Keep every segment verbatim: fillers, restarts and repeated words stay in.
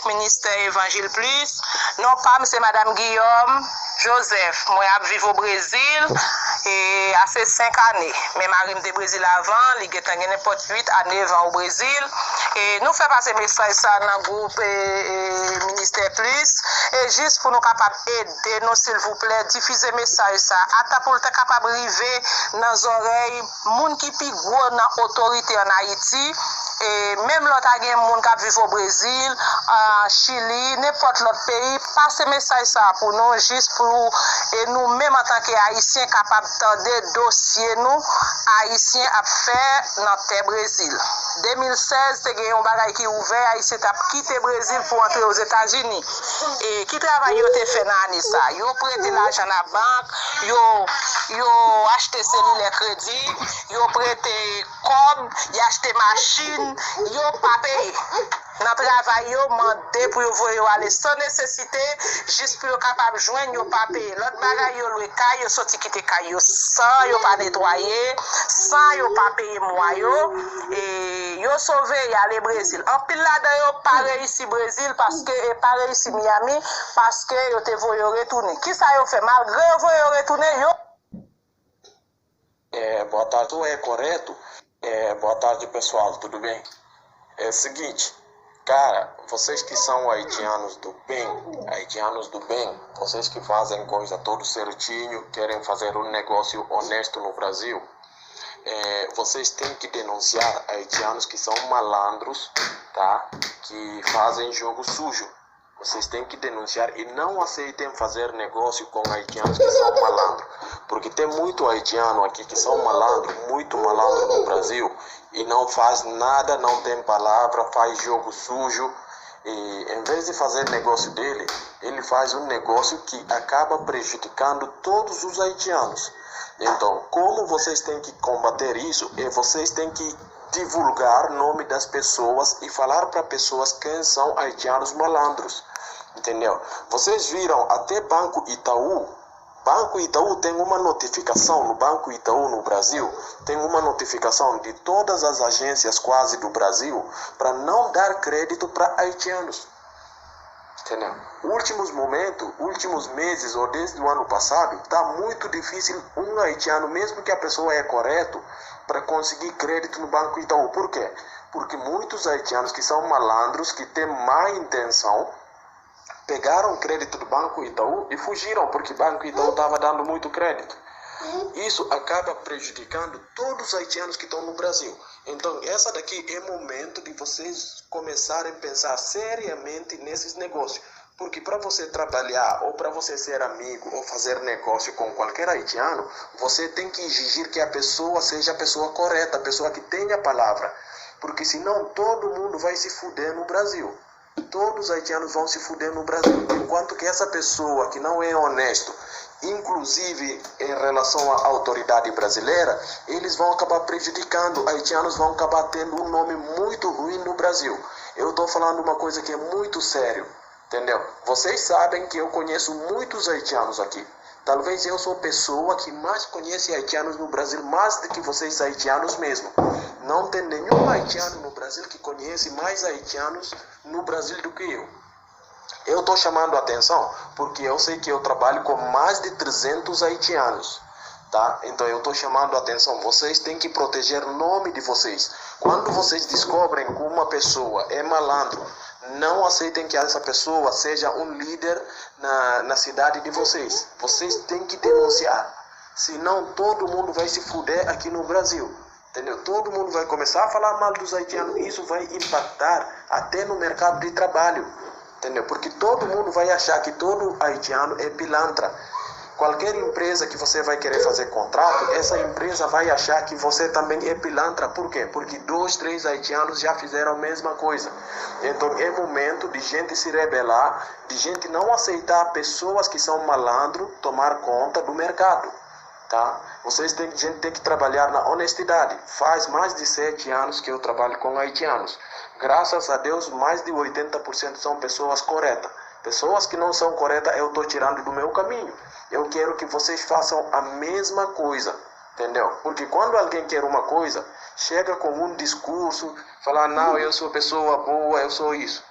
Ministè Evanjil Plis. Non pa m se Madanm Guillaume Joseph. Mwen ap viv o Brezil e ase senk ane. Men mari m te Brezil avan, li gentan gen nenpòt uit a nèf an o Brezil. E nou fè pase mesaj sa nan gwoup e, e, Ministè Plis. E jis pou nou kapab ede nou, silvouplè, difize mesaj sa. Ata pou l ta kapab rive nan zòrèy moun ki pi gwo nan otorite ann Ayiti. E menm lè w ta gen moun k ap viv o Brezil, an Chili, nenpòt lòt peyi, pase mesaj sa a pou nou, jis pou e nou menm antanke Ayisyen kapab tande dosye nou, Ayisyen ap fè nan tè Brezil. De mil sèz, te gen yon bagay ki ouvè, Ayisyen t ap kite Brezil pou antre Ozetazini. E ki travay yo te fè nan ane sa? Yo prete lajan nan bank, yo, yo achte selilè kredi, yo prete kòb, y achte machin, yo pa peye. Nan travay yo, mande pou yo voye yo ale san nesesite, jis pou yo kapab jwenn, yo pa peye. Lòt bagay, yo lwe kay, yo soti kite kay yo san yo pa netwaye, san yo pa peye mwa yo. E yo sove, y ale Brezil. Anpil ladan yo pa reyisi Brezil, paske, e pa reyisi Miami, paske yo te voye yo retounen. Kisa yo fè? Malgre yo voye yo retounen, yo É, boa tarde, ou é correto? É, boa tarde, pessoal, tudo bem? É o seguinte, cara, vocês que são haitianos do bem, haitianos do bem, vocês que fazem coisa todo certinho, querem fazer um negócio honesto no Brasil, é, vocês têm que denunciar haitianos que são malandros, tá? Que fazem jogo sujo. Vocês têm que denunciar e não aceitem fazer negócio com haitianos que são malandro. Porque tem muito haitiano aqui que são malandro, muito malandro no Brasil e não faz nada, não tem palavra, faz jogo sujo. E em vez de fazer negócio dele, ele faz um negócio que acaba prejudicando todos os haitianos. Então, como vocês têm que combater isso, é vocês têm que divulgar nome das pessoas e falar para pessoas quem são haitianos malandros. Entendeu? Vocês viram até Banco Itaú. Banco Itaú tem uma notificação no Banco Itaú no Brasil, tem uma notificação de todas as agências quase do Brasil para não dar crédito para haitianos. Entendeu? Últimos momentos, últimos meses ou desde o ano passado, está muito difícil um haitiano, mesmo que a pessoa é correto, para conseguir crédito no Banco Itaú. Por quê? Porque muitos haitianos que são malandros, que têm má intenção, pegaram crédito do Banco Itaú e fugiram, porque Banco Itaú estava dando muito crédito. Isso acaba prejudicando todos os haitianos que estão no Brasil. Então, essa daqui é momento de vocês começarem a pensar seriamente nesses negócios. Porque para você trabalhar ou para você ser amigo ou fazer negócio com qualquer haitiano, você tem que exigir que a pessoa seja a pessoa correta, a pessoa que tenha palavra. Porque senão todo mundo vai se fuder no Brasil. Todos os haitianos vão se fuder no Brasil. Enquanto que essa pessoa que não é honesto, inclusive em relação à autoridade brasileira, eles vão acabar prejudicando. Haitianos vão acabar tendo um nome muito ruim no Brasil. Eu estou falando uma coisa que é muito sério, entendeu? Vocês sabem que eu conheço muitos haitianos aqui. Talvez eu sou a pessoa que mais conhece haitianos no Brasil, mais do que vocês haitianos mesmo. Não tem nenhum haitiano no Brasil que conhece mais haitianos no Brasil do que eu. Eu estou chamando atenção porque eu sei que eu trabalho com mais de trezentos haitianos, tá? Então eu estou chamando atenção. Vocês têm que proteger o nome de vocês. Quando vocês descobrem que uma pessoa é malandro, não aceitem que essa pessoa seja um líder na, na cidade de vocês. Vocês têm que denunciar. Senão todo mundo vai se fuder aqui no Brasil. Entendeu? Todo mundo vai começar a falar mal dos haitianos. Isso vai impactar até no mercado de trabalho. Entendeu? Porque todo mundo vai achar que todo haitiano é pilantra. Qualquer empresa que você vai querer fazer contrato, essa empresa vai achar que você também é pilantra. Por quê? Porque dois, três haitianos já fizeram a mesma coisa. Então é momento de gente se rebelar, de gente não aceitar pessoas que são malandro tomar conta do mercado. Tá? Vocês têm, gente tem que trabalhar na honestidade. Faz mais de sete anos que eu trabalho com haitianos. Graças a Deus, mais de oitenta por cento são pessoas corretas. Pessoas que não são corretas, eu estou tirando do meu caminho. Eu quero que vocês façam a mesma coisa. Entendeu? Porque quando alguém quer uma coisa, chega com um discurso, fala, não, eu sou pessoa boa, eu sou isso.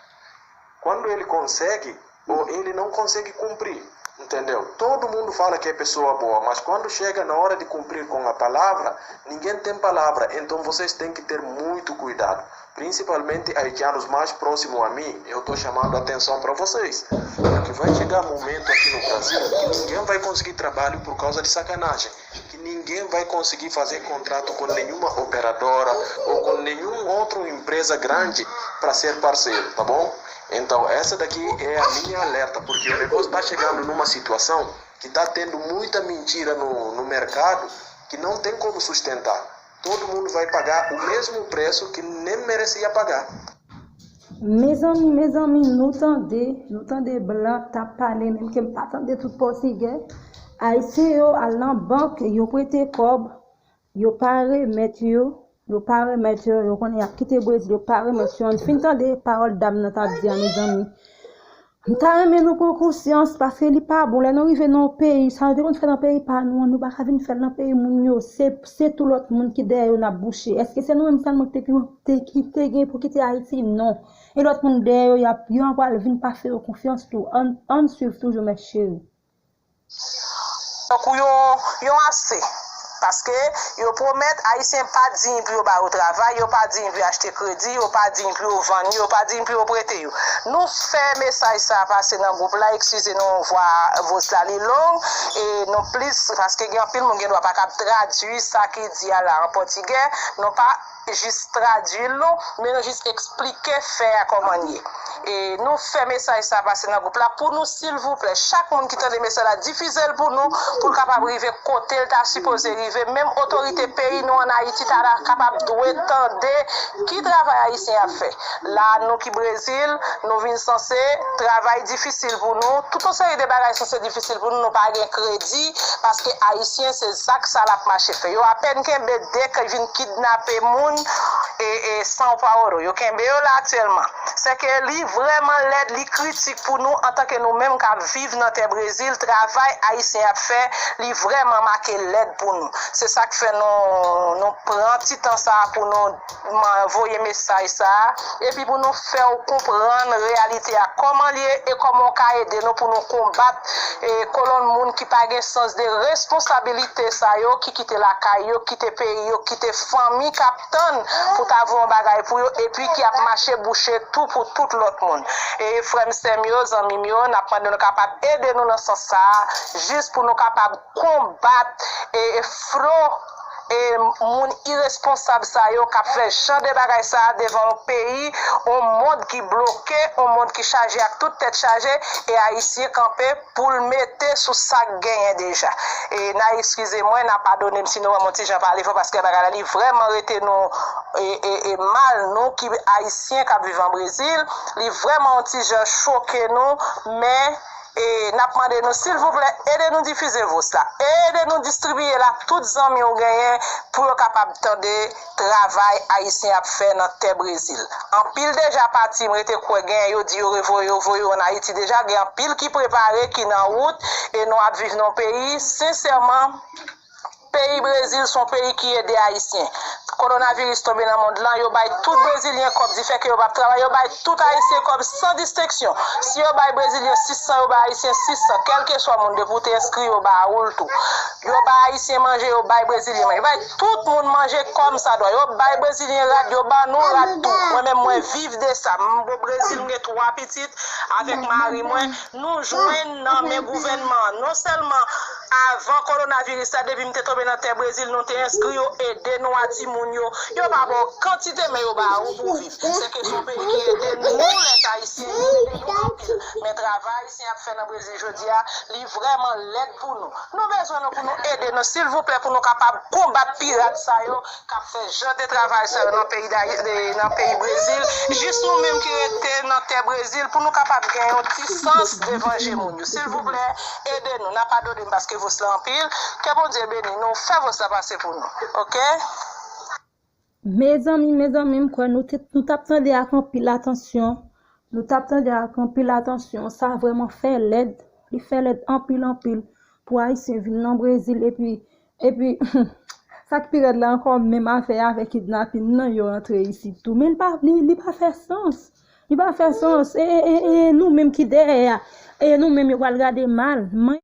Quando ele consegue, ou ele não consegue cumprir, entendeu? Todo mundo fala que é pessoa boa, mas quando chega na hora de cumprir com a palavra, ninguém tem palavra. Então vocês têm que ter muito cuidado. Principalmente haitianos mais próximos a mim, eu estou chamando a atenção para vocês. Porque vai chegar momento aqui no Brasil que ninguém vai conseguir trabalho por causa de sacanagem. Que ninguém vai conseguir fazer contrato com nenhuma operadora ou com nenhum outro empresa grande para ser parceiro, tá bom? Então, essa daqui é a minha alerta, porque o negócio está chegando numa situação que está tendo muita mentira no, no mercado que não tem como sustentar. Todo mundo vai pagar o mesmo preço que nem merecia pagar. Mezanmi, mezanmi, nou tande, nou tande blan t ap pale, menm ke m pa tande tout pòtigè. Ayisyen yo al nan bank, yo prete kòb, yo pa remèt yo, yo pa remèt yo, yo konnen y ap kite Brezil, yo pa remèt yo. Ann fin tande pawòl dam nan t ap di a, mezanmi. M ta renmen nou pran konsyans, paske li pa bon. Lè nou rive nan yon peyi, sa nou te konn fè nan peyi pa nou an, nou pa ka vin fè l nan peyi moun yo. Se, se tou lòt moun ki dèyè yo n ap bouche. Èske se nou menm sèlman ki te, te, ki te gen pou kite Ayiti? Non. E lòt moun dèyè yo, y ap, yo an pral vin pa fè yo konfyans tou. Ann, ann swiv toujou, mè cheri. Tankou yon, yon ase. Paske yo pwomèt, Ayisyen pa diy pou yo ba yo travay, yo pa diy pou yo achte kredi, yo pa diy pou yo vann yo, yo pa diy pou yo prete yo. Nou fè mesaj sa a pase nan gwoup la, eskize nou vwa, voice la li long, e nou plis, paske gen anpil moun gen dwa pa kab tradui sa ki di a la an pòtigè, nou pa jis tradui l non, men nou jis eksplike fè a kòman l ye. E nou fè mesaj sa pase nan gwoup la pou nou silvouplè, chak moun ki tande mesaj la, difize l pou nou, pou l kapab rive kote l ta sipoze rive. Menm otorite peyi nou ann Ayiti ta kapab dwe tande ki travay Ayisyen ap fè. La nou ki Brezil, nou vin sanse, travay difisil pou nou, tout yon seri de bagay sanse difisil pou nou, nou pa gen kredi, paske Ayisyen se zak sa l ap mache fè. Yo apèn kenbe de k vin kidnape moun e, e São Paulo. Yo kenbe yo la aktyèlman. Sèke li vrèman lèd, li kritik pou nou antanke nou menm k ap viv nan tè Brezil, travay Ayisyen ap fè, li vrèman make lèd pou nou. Se sa k fè nou, nou pran ti tan sa a pou nou voye mesaj sa a, epi pou nou fè w konprann reyalite a, kòman l ye e kòman w ka ede nou pou nou konbat e kolonn moun ki pa gen sans de responsabilite sa yo, ki kite lakay yo, kite peyi yo, kite fanmi k ap tann pou ta voye yon bagay pou yo, epi ki ap mache bouche tou pou tout lòt moun. E frè m, sè m yo, zanmi m yo, n ap mande nou kapab ede nou nan sans sa a, jis pou nou kapab konbat e, e flo e moun iresponsab sa yo k ap fè jan de bagay sa a devan yon peyi, yon mond ki bloke, yon mond ki chaje ak tout tèt chaje, e Ayisyen kanpe pou l mete sou sa k genyen deja. E n a eskize mwen, n a padone m si nou wè m yon ti jan pale fò, paske bagay la li vrèman rete nou e, e, e mal, nou ki Ayisyen k ap viv an Brezil, li vrèman yon ti jan choke nou, men e n ap mande nou silvouplè, ede nou difize voice la, ede nou distribiye l a tout zanmi w genyen pou yo kapab tande travay Ayisyen ap fè nan tè Brezil. Anpil deja pati, m rete kwè genyen yo di yo revoye, yo voye yo ann Ayiti deja, gen anpil ki prepare, ki nan wout, e nou ap viv nan yon peyi, sensèman, peyi Brezil se yon peyi ki ede Ayisyen. Kowonaviris tonbe nan mond lan, yo bay tout Brezilyen kòb, difè ke yo p ap travay, yo bay tout Ayisyen kòb san distenksyon. Si yo bay Brezilyen sis san, yo bay Ayisyen sis san, kèlkeswa moun, depi w te enskri, yo ba ou l tou. Yo bay Ayisyen manje, yo bay Brezilyen manje. Yo bay tout moun manje kòmsadwa. Yo bay Brezilyen rad, yo ban nou rad tou. Mwen menm, mwen viv de sa. M bon Brezil, m gen twa pitit avèk mari mwen. Nou jwenn nan men gouvènman an. Non sèlman avan kowonaviris la, depi m te tonbe nan tè Brezil, nou te enskri yo, ede nou a timoun yo. Yo pa ba w kantite, men yo ba ou pou w viv. Se kesyon peyi ki ede nou, lèt ayisyen, li ede nou anpil. Men travay Ayisyen ap fè nan Brezil jodi a, li vrèman lèd pou nou. Nou bezwen nou pou nou ede nou, silvouplè, pou nou kapab konbat pirat sa yo k ap fè jan de travay sa yo nan peyi Dayi-, de, nan peyi Brezil. Jis nou menm ki rete nan tè Brezil, pou nou kapab gen yon ti sans devan je moun yo. Silvouplè, ede nou. N a padone m paske voice la anpil. Ke Bondye beni nou. Fè voice la pase pou nou. Oke? Mezanmi, mezanmi, m kwè nou te, nou t ap tande ak anpil atansyon. Nou t ap tande ak anpil atansyon. Sa vrèman fè lèd. Li fè lèd anpil, anpil. Pou Ayisyen vin nan Brezil, epi, epi, sa k pi rèd la ankò, menm afè avè kidnapin nan, yo rantre isit tou. Men li pa, li, li pa fè sans. Li pa fè sans. E, e, e, e nou menm ki dèyè a, e nou menm yo pral gade mal. Men